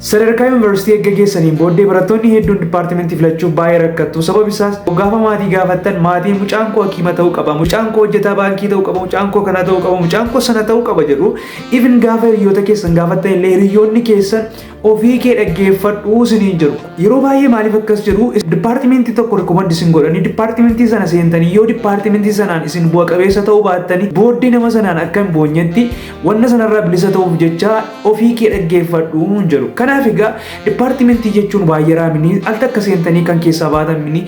Sadarkaa yuunivarsiitii erga geessaniin booddee barattoonni hedduun dipaartimentii filachuuf baay'ee rakkattu. Sababni isaas, gaafa maatii gaafattan maatiin "Mucaan koo hakiima ta'uu qaba, mucaan koo hojjetaa baankii ta'uu qaba, mucaan koo kana ta'uu qaba, mucaan koo sana ta'uu qaba" jedhu. Even gaafa hiriyoota keessan gaafattan illee hiriyoonni keessan "Ofii kee dhaggeeffadhu" isiniin jedhu. Yeroo baay'ee maaliif akkas jedhu? Dipaartimentii tokko recommend isin godhanii, dipaartimentii sana seentanii yoo dipaartimentii sanaan isin bu'a qabeessa ta'uu baattanii booddee nama sanaan akka hin boonyetti, wanna sanarraa bilisa ta'uuf jecha "Ofii kee dhaggeeffadhu" jedhu. Kanaaf egaa dipaartimentii jechuun baay'ee raamini al takka seentanii kan keessaa baatan mini.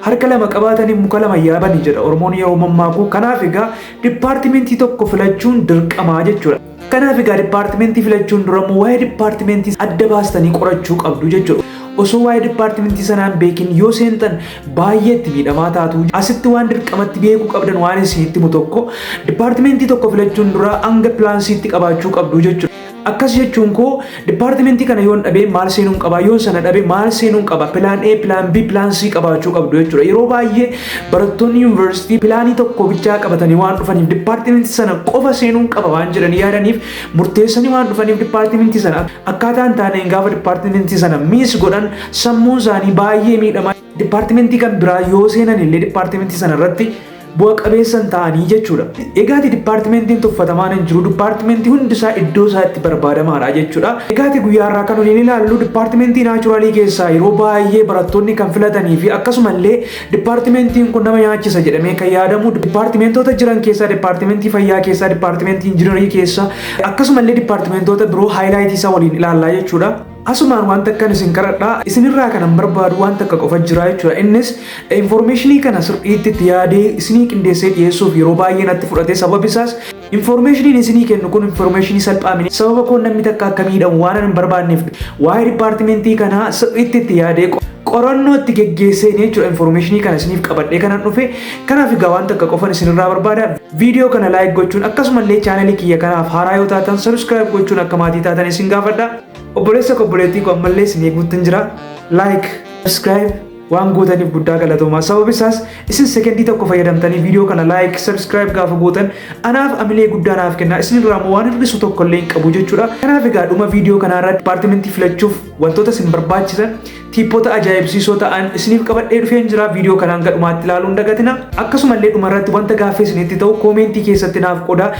Harka lama qabaatanii muka lama yaabanii jedha Oromoon yeroo mammaaku. Kanaaf egaa dipaartimentii tokko filachuun dirqamaa jechuudha. Kanaaf egaa dipaartimentii filachuun dura immoo waa'ee dipaartimentii adda baastanii qorachuu qabdu jechuudha. Osoo waa'ee dipaartimentii sanaan beekin yoo seentan baay'ee itti miidhamaa taatu. Asitti waan dirqamatti beekuu qabdan waan isinitti himu tokko, dipaartimentii tokko filachuun dura hanga plan Ctti qabaachuu qabdu jechuudha. Akkas jechuun koo, dipaartimentii kana yoon dhabee maal seenuun qaba, yoon sana dhabee maal seenuun qaba, plan A, plan B, plan C qabaachuu qabdu jechuudha. Yeroo baay'ee barattoonni yuunivarsiitii pilaanii tokko bichaa qabatanii waan dhufaniif, dipaartimentii sana qofa seenuun qaba waan jedhanii yaadaniif, murteessanii waan dhufaniif, dipaartimentii sana akkaataa hin taaneen gaafa dipaartimentii sana miss godhan sammuun isaanii baay'ee miidhama. Dipaartimentii kan biraa yoo seenan illee dipaartimentii sana irratti bu'a qabeessan ta'anii jechuudha. Egaati dipaartimentiin tuffatamaan hin jiru, dipaartimentii hundisaa iddoo isaa itti barbaadamaadha jechuudha. Egaati guyyaa irraa kan waliin ilaallu dipaartimentii naturalii keessaa yeroo baay'ee barattoonni kan filatanii fi akkasumallee dipaartimentiin kun nama nyaachisa jedhamee kan yaadamu dipaartimentoota jiran keessaa, dipaartimentii fayyaa keessaa, dipaartimentii injiinarii keessaa, akkasumallee dipaartimentoota biroo highlightii isaa waliin ilaallaa jechuudha. Asumaan wanta akkan isin kadhadhaa, isinirraa kanan barbaadu wanta akka qofa jira jechuudha. Innis informationii kana sirriitti itti yaadee isinii qindeessee dhiyeessuuf yeroo baay'ee natti fudhate. Sababni isaas, informationiin isinii kennu kun informationii salphaa miti. Sababa koon namni takka akka miidhamu waan hin barbaanneef, waa'ee dipaartimentii kanaa sirriitti itti yaadee qorannoo itti geggeessee jechuudha informationii kana isiniif qabadhee kanan dhufe. Kanaaf egaa wanta akka qofan isinirraa barbaada. Viidiyoo kana like gochuun, akkasumallee chaanalii kiyya kanaaf haaraa yoo taatan subscribe gochuun akka maatii taatan isin gaafadha. Obboleessa, obboleettii koo, ammallee isin eeguutti jira. Like, subscribe waan gootaniif guddaa galatoomaa. Sababni isaas, isin sekendii tokko fayyadamtanii viidiyoo kana like, subscribe gaafa gootan anaaf amilee guddaa naaf kenna. Isin irraa immoo waan hir'isu tokko illee hin qabu jechuudha. Kanaaf egaa dhuma viidiyoo kanaa irratti dipaartimentii filachuuf wantoota isin barbaachisan, tiippoota ajaa'ibsiisoo ta'an isiniif qabadhee dhufeen jira. Viidiyoo kanaan gadhumaatti ilaaluun dagatina. Akkasumallee dhuma irratti wanta gaaffii isinitti ta'u commentii keessatti naaf qoda.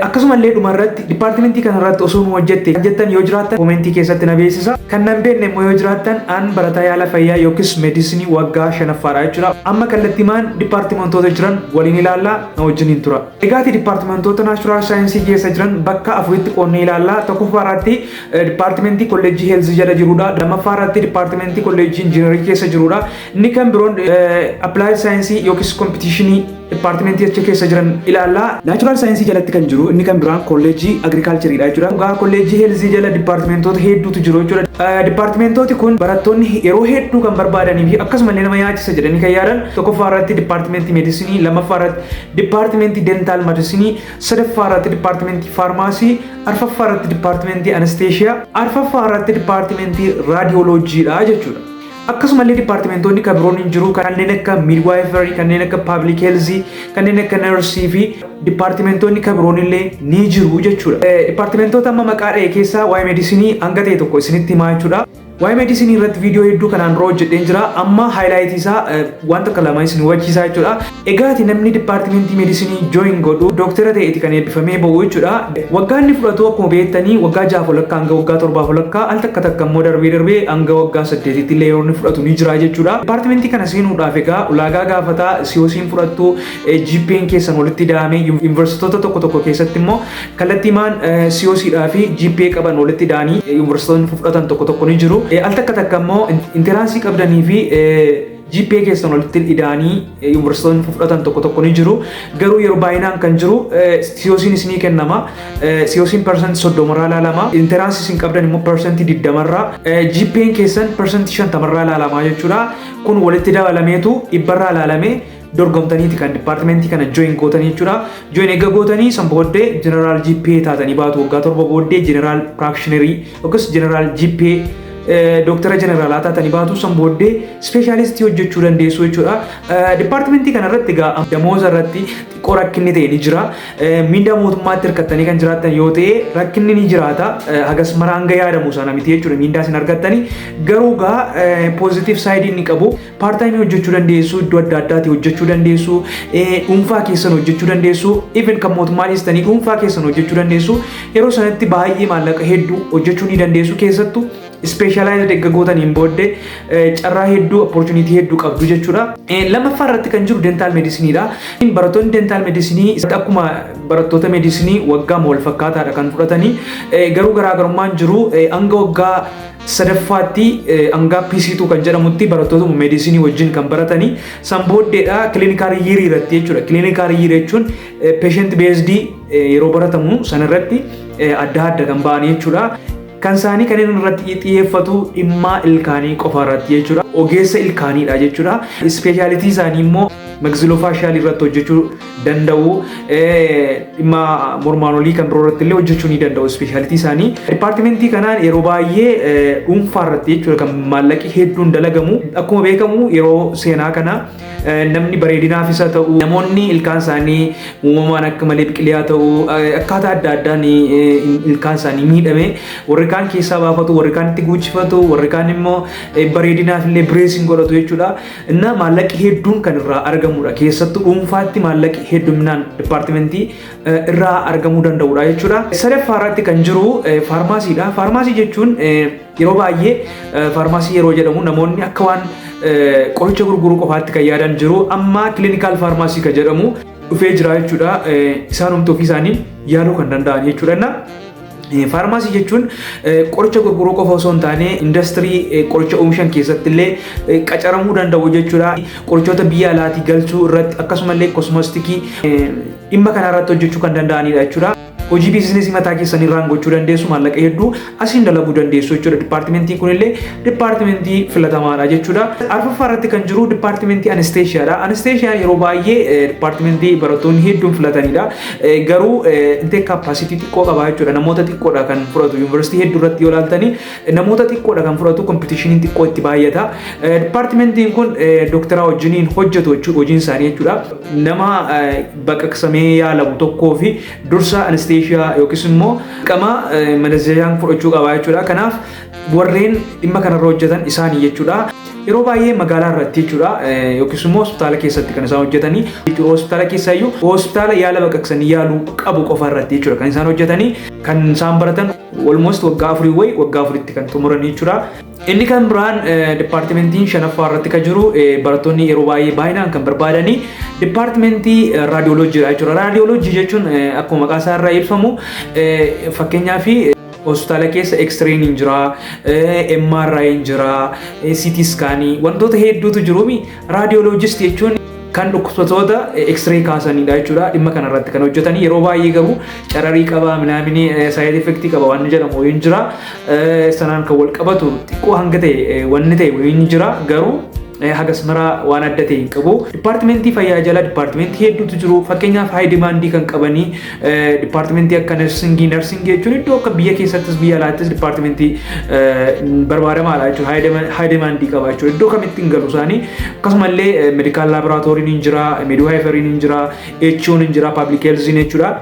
Akkasumallee dhuma irratti dipaartimentii kana irratti osoo nu hojjette jettan yoo jiraattan commentii keessatti na beeksisa. Kan nan beekne immoo yoo jiraattan, an barataa yaala fayyaa yookiis meedisinii waggaa shanaffaadha jechuudha. Amma kallattimaan dipaartimentoota jiran waliin ilaallaa, na wajjiniin tura. Egaati dipaartimentoota natural scienceii keessa jiran bakka afuritti qoonnee ilaallaa. Tokkoffaa irratti dipaartimentii kolleejjii healthii jala jirudha. Lammaffaa irratti dipaartimentii kolleejjii injiinarii keessa jirudha. Inni kan biroon applied scienceii yookiis computationii dipaartimentii achi keessa jiran ilaallaa. Natural scienceii jalatti kan jiru inni kan biraan kolleejjii agricultureiidha jechuudha. Egaa kolleejjii healthii jala dipaartimentoota hedduutu jiru jechuudha. Dipaartimentooti kun barattoonni yeroo hedduu kan barbaadanii fi akkasumallee nama nyaachisa jedhanii kan yaadan, tokkoffaa irratti dipaartimentii meedisinii, lammaffaa irratti dipaartimentii dental medicinii, sadaffaa irratti dipaartimentii pharmacy, arfaffaa irratti dipaartimentii anesthesia, arfaffaa irratti dipaartimentii raadiyooloojiidha jechuudha. Akkasumallee dipaartimentoonni kan biroon hin jiru, kanneen akka midwifery, kanneen akka public health, kanneen akka nursii fi dipaartimentoonni kan biroon illee ni jiru jechuudha. Dipaartimentoota amma maqaa dha'e keessaa waa'ee meedisinii hanga ta'e tokko isinitti himaa jechuudha. Waa'ee meedisinii irratti viidiyoo hedduu kanaan dura hojjedheen jira. Amma highlightii isaa wanta akka lama isin hubachiisaa jechuudha. Egaati namni dipaartimentii meedisinii join godhu dooktara ta'eeti kan eebbifamee ba'u jechuudha. Waggaa inni fudhatu akkuma beektanii waggaa 6 walakkaa hanga waggaa 7 walakkaa, al takka takka immoo darbee darbee hanga waggaa 8tti illee yeroo inni fudhatu ni jira jechuudha. Dipaartimentii kana seenuudhaaf egaa ulaagaa gaafataa, COC'n fudhattu, GPA'n keessan walitti da'amee, yuunivarsiitota tokko tokko keessatti immoo kallattiimaan COCdhaa fi GPA qaban walitti da'anii yuunivarsiitonni fudhatan tokko tokko ni jiru. Al takka takka immoo entranceii qabdanii fi GPA keessan walitti ida'anii yuunivarsiitonni fudhatan tokko tokko ni jiru. Garuu yeroo baay'inaan kan jiru COC'n isinii kennama. COC'n 30%rraa ilaalama. Entranceii isin qabdan immoo 20%rraa. GPA'n keessan 50%rraa ilaalama jechuudha. Kun walitti dabalameetu 100rraa ilaalamee dorgomtaniiti kan dipaartimentii kana join gootanii jechuudha. Join eegga gootanii san booddee general GP taatanii baatu. Waggaa 7 booddee general practitionerii yookiis general GP Dooktara jeneraalaa taatanii baatu, san booddee specialistii hojjechuu dandeessu jechuudha. Dipaartimentii kanarratti egaa damooza irratti xiqqoo rakkinni ta'e ni jira. Miindaa mootummaatti hirkattanii kan jiraattan yoo ta'e rakkinni ni jiraata. Hagas mara hanga yaadamu sana miti jechuudha miindaa isin argattanii. Garuu gaa positive sideii inni qabu part timeii hojjechuu dandeessu, iddoo adda addaatti hojjechuu dandeessu, dhuunfaa keessan hojjechuu dandeessu, even kan mootummaa dhiistanii dhuunfaa keessan hojjechuu dandeessu. Yeroo sanatti baay'ee maallaqa hedduu hojjechuu ni dandeessu, keessattuu specialized erga gootaniin booddee carraa hedduu, opportunity hedduu qabdu jechuudha. Lammaffaa irratti kan jiru dental medicineiidha. Barattoonni dental medicineii akkuma barattoota medicineii waggaa wal fakkaataadha kan fudhatanii, garuu garaagarummaan jiru hanga waggaa sadaffaatti, hanga PC2 kan jedhamutti barattoota medicineii wajjin kan baratanii, san booddeedha clinical yearii irratti jechuudha. Clinical yearii jechuun patient based yeroo baratamu sanarratti adda adda kan ba'anii jechuudha. Kan isaanii kan inni irratti xiyyeeffatu dhimma ilkaanii qofa irratti jechuudha. Ogeessa ilkaaniidha jechuudha. Specialty isaanii immoo maxillofacial irratti hojjechuu danda'u. Dhimma mormaan olii kan biroo irratti illee hojjechuu ni danda'u specialty isaanii. Dipaartimentii kanaan yeroo baay'ee dhuunfaa irratti jechuudha kan maallaqi hedduun dalagamu. Akkuma beekamu yeroo seenaa kana namni bareedinaaf isa ta'u, namoonni ilkaan isaanii uumamaan akka malee biqilee ta'u, akkaataa adda addaan ilkaan isaanii miidhame, warri kaan keessaa baafatu, warri kaan itti guuchifatu, warri kaan immoo bareedinaaf illee braceiin godhatu jechuudha. Inna maallaqi hedduun kan irraa argamudha. Keessattuu dhuunfaatti maallaqi hedduminaan dipaartimentii irraa argamuu danda'udha jechuudha. Sadaffaa irratti kan jiru faarmaasiidha. Faarmaasii jechuun yeroo baay'ee faarmaasii yeroo jedhamu namoonni akka waan qoricha gurguruu qofaatti kan yaadan jiru. Amma clinical pharmacy kan jedhamu dhufee jira jechuudha. Isaanumti ofii isaanii yaaluu kan danda'an jechuudha. Faarmaasii jechuun qoricha gurguruu qofa osoo hin taane indastirii qoricha oomishan keessatti illee qacaramuu danda'u jechuudha. Qorichoota biyya alaatii galchuu irratti akkasumallee cosmeticii dhimma kana irratti hojjechuu kan danda'anidha jechuudha. Hojii businessii mataa keessanii irraan gochuu dandeessu, maallaqa hedduu asiin dalaguu dandeessu jechuudha. Dipaartimentiin kunillee dipaartimentii filatamaadha jechuudha. Arfaffaa irratti kan jiru dipaartimentii anesteeshiyaadha. Anesteeshiyaan yeroo baay'ee dipaartimentii barattoonni hedduun filatanidha. Garuu intake capacity xiqqoo qaba jechuudha. Namoota xiqqoodha kan fudhatu. Yuunivarsiitii hedduu irratti yoo ilaaltani namoota xiqqoodha kan fudhatu, competitioniin xiqqoo itti baay'ata. Dipaartimentiin kun dooktaraa wajjiniin hojjetu jechuudha hojiin isaanii jechuudha. Nama baqaqsamee yaalamu tokkoo fi dursa anesteeshiyaa yookiis immoo qama manazeeyaan fudhachuu qaba jechuudha. Kanaaf warreen dhimma kanarra hojjetan isaanii jechuudha. Yeroo baay'ee magaalaa irratti jechuudha yookiis immoo hospitaala keessatti kan isaan hojjetanii. Hospitaala keessaayyuu hospitaala yaala baqaqsanii yaaluu qabu qofa irratti jechuudha kan isaan hojjetanii. Kan isaan baratan almost waggaa 4 wayi, waggaa 4tti kan xumuran jechuudha. Inni kan biraan dipaartimentiin shanaffaa irratti kan jiru, barattoonni yeroo baay'ee baay'inaan kan barbaadanii, dipaartimentii raadiyooloojiidha jechuudha. Raadiyooloojii jechuun akkuma maqaa isaa irraa ibsamu, fakkeenyaaf hospitaala keessa X-rayn hin jira, MRI hin jira, CT scanii wantoota hedduutu jiru. Radiologist jechuun kan dhukkubsattoota X-ray kaasanidha jechuudha. Dhimma kanarratti kan hojjetanii yeroo baay'ee garuu cararii qaba, minaamini side effectii qaba waan jedhamu hin jira. Sanaan kan wal qabatu xiqqoo hanga ta'e wanni ta'e hin jira, garuu hagas maraa waan adda ta'e hin qabu. Dipaartimentii fayyaa jala dipaartimentii hedduutu jiru. Fakkeenyaaf high demandii kan qabanii dipaartimentii akka nursingii. Nursingii jechuun iddoo akka biyya keessattis biyya alaattis dipaartimentii barbaadamaadha jechuudha. High demandii qaba jechuudha. Iddoo kamitti hin galu isaanii. Akkasumallee medical laboratoryn hin jira, midwiferyn hin jira, HO'n hin jira, public healthiin jechuudha.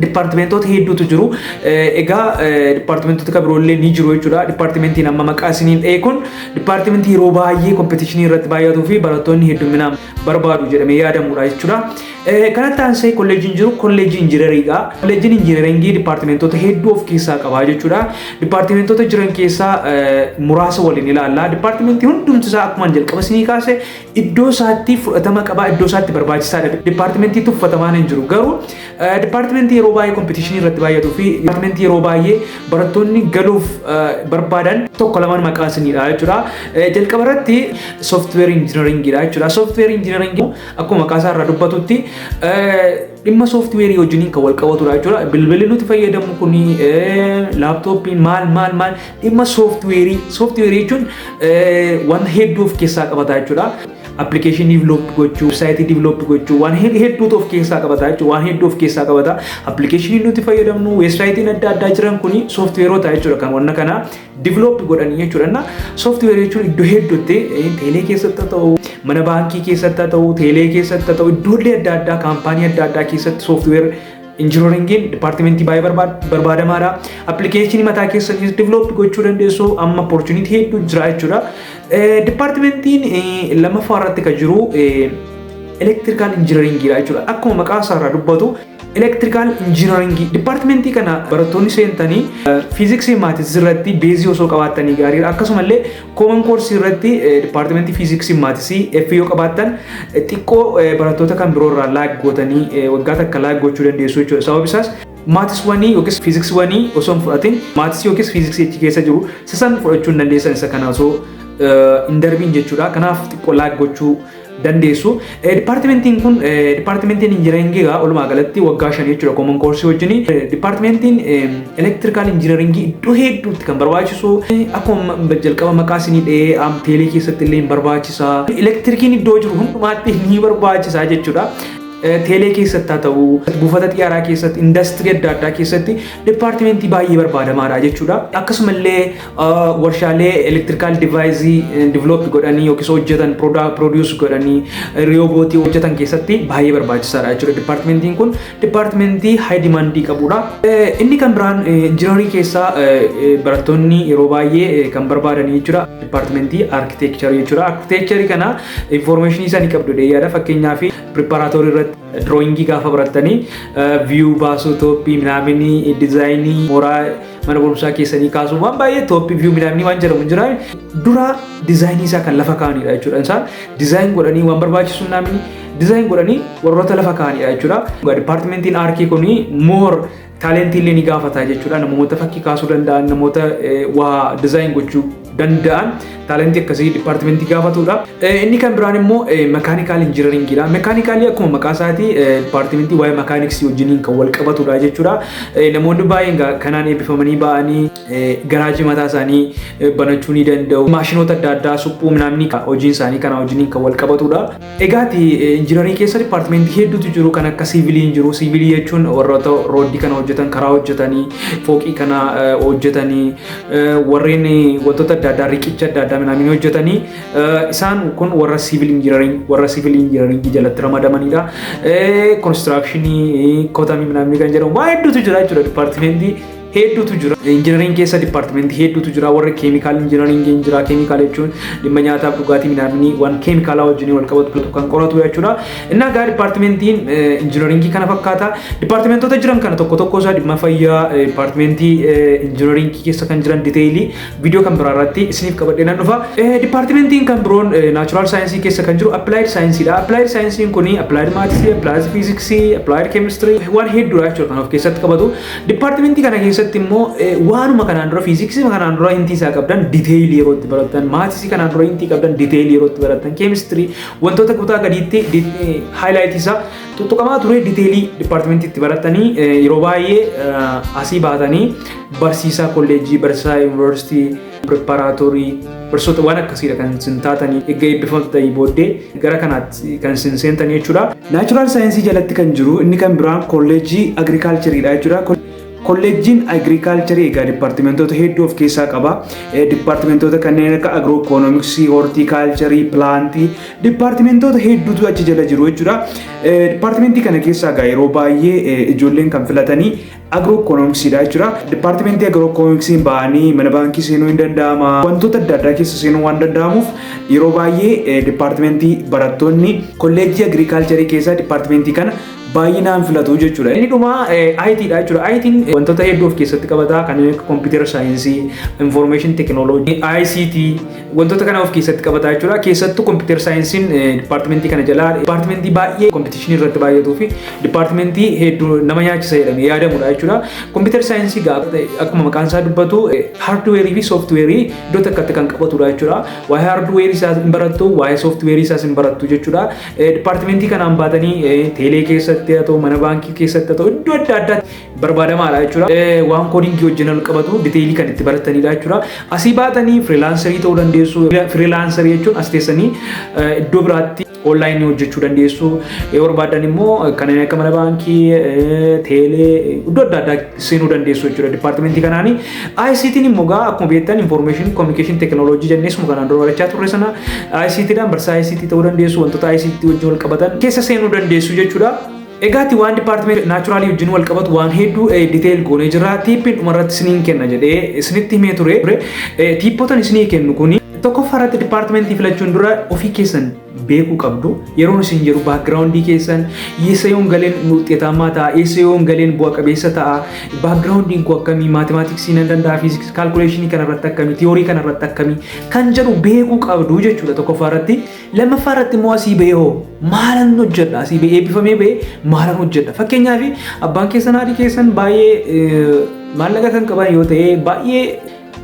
Dipaartimentoota hedduutu jiru. Egaa dipaartimentoota kan biroollee ni jiru jechuudha. Dipaartimentiin amma maqaa isiniin dha'e kun dipaartimentii yeroo baay'ee competitionii irratti baay'atuu fi barattoonni hedduminaan barbaadu jedhamee yaadamudha jechuudha. Kanatti aansee kolleejiin jiru kolleejii injiinariidha. Kolleejiin injiinaringii dipaartimentoota hedduu of keessaa qaba jechuudha. Dipaartimentoota jiran keessaa muraasa waliin ilaalla. Dipaartimentii hundumti isaa akkuma jalqaba isinii kaase iddoo isaatti fudhatama qaba, iddoo isaatti barbaachisaadha. Dipaartimentii tuffatamaan hin jiru. Garuu dipaartimentii yeroo baay'ee competitionii irratti baay'atuu fi dipaartimentii yeroo baay'ee barattoonni galuuf barbaadan tokko lamaan maqaa isiniidha jechuudha. Jalqaba irratti software engineeringiidha jechuudha. Software engineeringii akkuma maqaa isaa irraa dubbatutti dhimma softwareii wajjiniin kan wal qabatudha jechuudha. Bilbilli nuti fayyadamnu kuni, laaptooppiin, maal maal maal, dhimma softwareii. Softwareii jechuun wanta hedduu of keessaa qabata jechuudha. Applicationii develop gochuu, websiteii develop gochuu, waan hedduutu of keessaa qabata jechuudha. Waan hedduu of keessaa qabata. Applicationii nuti fayyadamnu, websiteiin adda addaa jiran kuni softwareota jechuudha, kan wanna kana develop godhanii jechuudha. Softwareii jechuun iddoo hedduutti, teelee keessatti haa ta'u, mana baankii keessatti haa ta'u, teelee keessatti haa ta'u, iddoolee adda addaa, kaampaanii adda addaa keessatti software engineeringiin departmentii baay'ee barbaadamaadha. Applicationii mataa keessaniis develop gochuu dandeessu, amma opportunity hedduu jira jechuudha. Departmentiin lammaffaa irratti kan jiru electrical engineeringiidha jechuudha. Akkuma maqaa isaarraa dubbatu, electrical engineeringii departmentii kana barattoonni seentanii fiiziksii, mathsii irratti baseii osoo qabaattanii gaariidha. Akkasumallee common courseii irratti departmentii fiiziksii, mathsii F yoo qabaattan, xiqqoo barattoota kan biroo irraa lag gootanii waggaa takka lag gochuu dandeessu jechuudha. Sababni isaas maths oneii yookiis fiiziksii oneii osoo hin fudhatin mathsii yookiis fiiziksii achi keessa jiru sasan fudhachuu hin dandeessan, isa kana osoo hin darbiin jechuudha. Kanaaf xiqqoo lag gochuu dandeessu. Departmentiin kun, departmentiin engineeringii egaa walumaa galatti waggaa 5 jechuudha common courseii wajjin. Departmentiin electrical engineeringii iddoo hedduutti kan barbaachisu, akkuma jalqaba maqaa isinii dhahee, teelee keessatti illee hin barbaachisa. Elektirikiin iddoo jiru hundumaatti ni barbaachisa jechuudha. Teelee keessatti haa ta'u, buufata xiyyaaraa keessatti, indastirii adda addaa keessatti departmentii baay'ee barbaadamaadha jechuudha. Akkasumallee warshaalee electrical deviceii develop godhanii yookiis hojjetan, produce godhanii, robotii hojjetan keessatti baay'ee barbaachisaadha jechuudha. Departmentiin kun departmentii high demandii qabudha. Inni kan biraan injiinarii keessaa barattoonni yeroo baay'ee kan barbaadanii jechuudha. Departmentii architectureii jechuudha. Architectureii kana informationii isaanii qabdu yaada, fakkeenyaaf preparatory irratti drawingii gaafa barattanii view baasuu, topii minaaminii, designii mooraa mana barumsaa keessanii kaasuu, waan baay'ee top view minaaminii waan jedhamu jira. Dura designii isaa kan lafa kaa'anidha jechuudha. Isaan design godhanii, waan barbaachisu minaaminii design godhanii warroota lafa kaa'anidha jechuudha. Departmentiin archii kuni more talentii illee ni gaafata jechuudha. Namoota fakkii kaasuu danda'an, namoota waa design gochuu danda'an, talentii akkasii departmentii gaafatudha. Inni kan biraan immoo mechanical engineeringiidha. Mechanicalii akkuma maqaa isaatii departmentii waa'ee mechanicsii wajjiniin kan wal qabatudha jechuudha. Namoonni baay'een kanaan eebbifamanii ba'anii garaajii mataa isaanii banachuu ni danda'u. Maashinoota adda addaa suphuu namni hojiin isaanii kana wajjiniin kan wal qabatudha. Egaati injiinarii keessa departmentii hedduutu jiru, kan akka civiliin jiru. Civilii jechuun warroota roadii kana hojjetan, karaa hojjetanii, fooqii kana hojjetanii, warreen wantoota adda addaa, riqicha adda addaa minaamin hojjetanii, isaan kun warra civil engineering jalatti ramadamanidha. Constructionii, kotamii minaamin kan jedhamu waa hedduutu jira jechuudha, departmentii hedduutu jira. Engineering keessa departmentii hedduutu jira. Warri chemical engineering jira. Chemical jechuun dhimma nyaataaf dhugaatii minaaminii, waan keemikaalaa wajjin wal qabatu kan qoratu jechuudha. Inni egaa departmentiin engineeringii kana fakkaata. Departmentoota jiran kana tokko tokko isaa, dhimma fayyaa, departmentii engineeringii keessa kan jiran detailii viidiyoo kan biraa irratti isiniif qabadhee nan dhufa. Departmentiin kan biroon natural scienceii keessa kan jiru applied scienceiidha. Applied scienceiin kuni applied mathsii, applied fiiziksii, applied chemistry, waan hedduudha jechuudha kan of keessatti qabatu. Departmentii kana keessatti immoo waanuma kanaan dura fiiziksii kanaan dura hintii isaa qabdan detailii yeroo itti barattan, mathsii kanaan dura hintii qabdan detailii yeroo itti barattan, keemistirii wantoota kutaa gadiitti highlightii isaa tuttuqamaa ture detailii departmentii itti barattanii, yeroo baay'ee asii baatanii barsiisaa kolleejjii, barsiisaa yuunivarsiitii, preparatory barsiisota, waan akkasiidha kan isin taatanii eegga eebbifamtanii booddee gara kanaatti kan isin seentanii jechuudha. Natural scienceii jalatti kan jiru inni kan biraan kolleejjii agricultureiidha jechuudha. Kolleejjiin agricultureii egaa departmentoota hedduu of keessaa qaba. Departmentoota kanneen akka agroeconomicsii, horticultureii, plantii, departmentoota hedduutu achi jala jiru jechuudha. Departmentii kana keessaa egaa yeroo baay'ee ijoolleen kan filatanii agroeconomicsiidha jechuudha. Departmentii agroeconomicsiin ba'anii mana baankii seenuu hin danda'ama. Wantoota adda addaa keessa seenuu waan danda'amuuf, yeroo baay'ee departmentii barattoonni kolleejjii agricultureii keessaa departmentii kana baay'inaan filatu jechuudha. Inni dhuma IT dha jechuudha. IT'n wantoota hedduu of keessatti qabata, kanneen akka computer scienceii, information technology, ICT, wantoota kana of keessatti qabata jechuudha. Keessattuu computer scienceiin departmentii kana jalaa departmentii baay'ee competitionii irratti baay'atuu fi departmentii hedduu nama nyaachisa jedhamee yaadamudha jechuudha. Computer scienceii akkuma maqaan isaa dubbatu hardwareii fi softwareii iddoo takkatti kan qabatudha jechuudha. Waa'ee hardwareii isaas hin barattu, waa'ee softwareii isaas hin barattu jechuudha. Departmentii kanaan baatanii teelee keessatti keessatti haa ta'u, mana baankii keessatti haa ta'u, iddoo adda addaatti barbaadamaadha jechuudha. Waan codingii wajjin wal qabatu detailii kan itti baratanidha jechuudha. Asii baatanii freelancerii ta'uu dandeessu. Freelancerii jechuun as teessanii iddoo biraatti onlineii hojjechuu dandeessu. Yoo barbaadan immoo kanneen akka mana baankii, teelee, iddoo adda addaa seenuu dandeessu jechuudha departmentii kanaani. ICT'n immoo gaa akkuma beektan Information Communication Technology jennee suma kanaan dura barachaa turre sana ICTdhaan barsiisaa ICT ta'uu dandeessu, wantoota ICT wajjin wal qabatan keessa seenuu dandeessu jechuudha. Egaati waan departmentii naturalii wajjin wal qabatu waan hedduu detail goonee jira. Tipiin dhumarratti isiniin kenna jedhee isinitti himee ture. Tipotan isinii kennu kuni, tokkoffaa irratti departmentii filachuun dura ofii keessan beekuu qabdu. Yeroon isin jedhu backgroundii keessan, eessa yoon galeen wuxeetaamaa ta'a, eessa yoon galeen bu'a qabeessa ta'a, backgroundiin koo akkamii, mathematicsii nan danda'a, fiiziksii, calculationii kanarratti akkamii, theory kanarratti akkamii kan jedhu beekuu qabdu jechuudha tokkoffaa irratti. Lammaffaa irratti immoo asii bahee hoo maalan hojjedha? Asii bahee, eebbifamee bahee maalan hojjedha? Fakkeenyaaf, abbaan keessan, haadhi keessan baay'ee maallaqa kan qaban yoo ta'e, baay'ee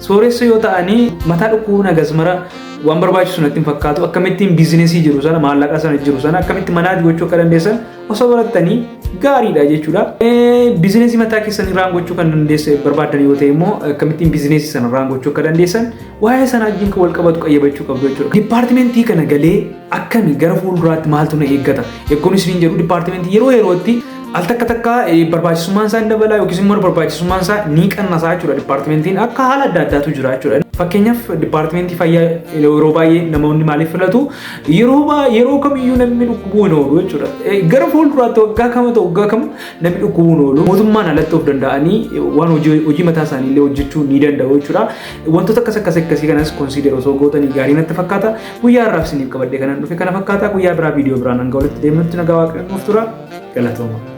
sooressa yoo ta'anii, mataa dhukkubuu nagas mara waan barbaachisu natti hin fakkaatu. Akkamittiin businessii jiru sana, maallaqa sana jiru sana akkamitti manage gochuu akka dandeessan osoo barattanii gaariidha jechuudha. Businessii mataa keessan run gochuu kan dandeesse barbaadan yoo ta'e immoo, akkamittiin businessii sana run gochuu akka dandeessan waa'ee sana wajjin kan wal qabatu qayyabachuu qabdu jechuudha. Departmentii kana galee akkami, gara fuulduraatti maaltu na eeggata? Eeggoon isiniin jedhu, departmentii yeroo yerootti al takka takka barbaachisummaan isaa ni dabala yookiis immoo barbaachisummaan isaa ni qannasaa jechuudha. Departmentiin akka haala adda addaatu jira jechuudha. Fakkeenyaaf, departmentii fayyaa yeroo baay'ee namoonni maaliif filatu? Yeroo kamiyyuu namni dhukkubuu hin oolu jechuudha. Gara fuulduraatti waggaa kama ta'u waggaa kam namni dhukkubuu hin oolu. Mootummaan alatti of danda'anii waan hojii mataa isaanii illee hojjechuu ni danda'u jechuudha. Wantoota akkas akkas akkasii kanas consider osoo gootanii gaarii natti fakkaata. Guyyaa har'aaf isiniif qabadhee kanan dhufe kana fakkaata. Guyyaa biraa viidiyoo biraan hanga walitti deemnutti nagaa Waaqayyoon nuuf tura. Galatooma.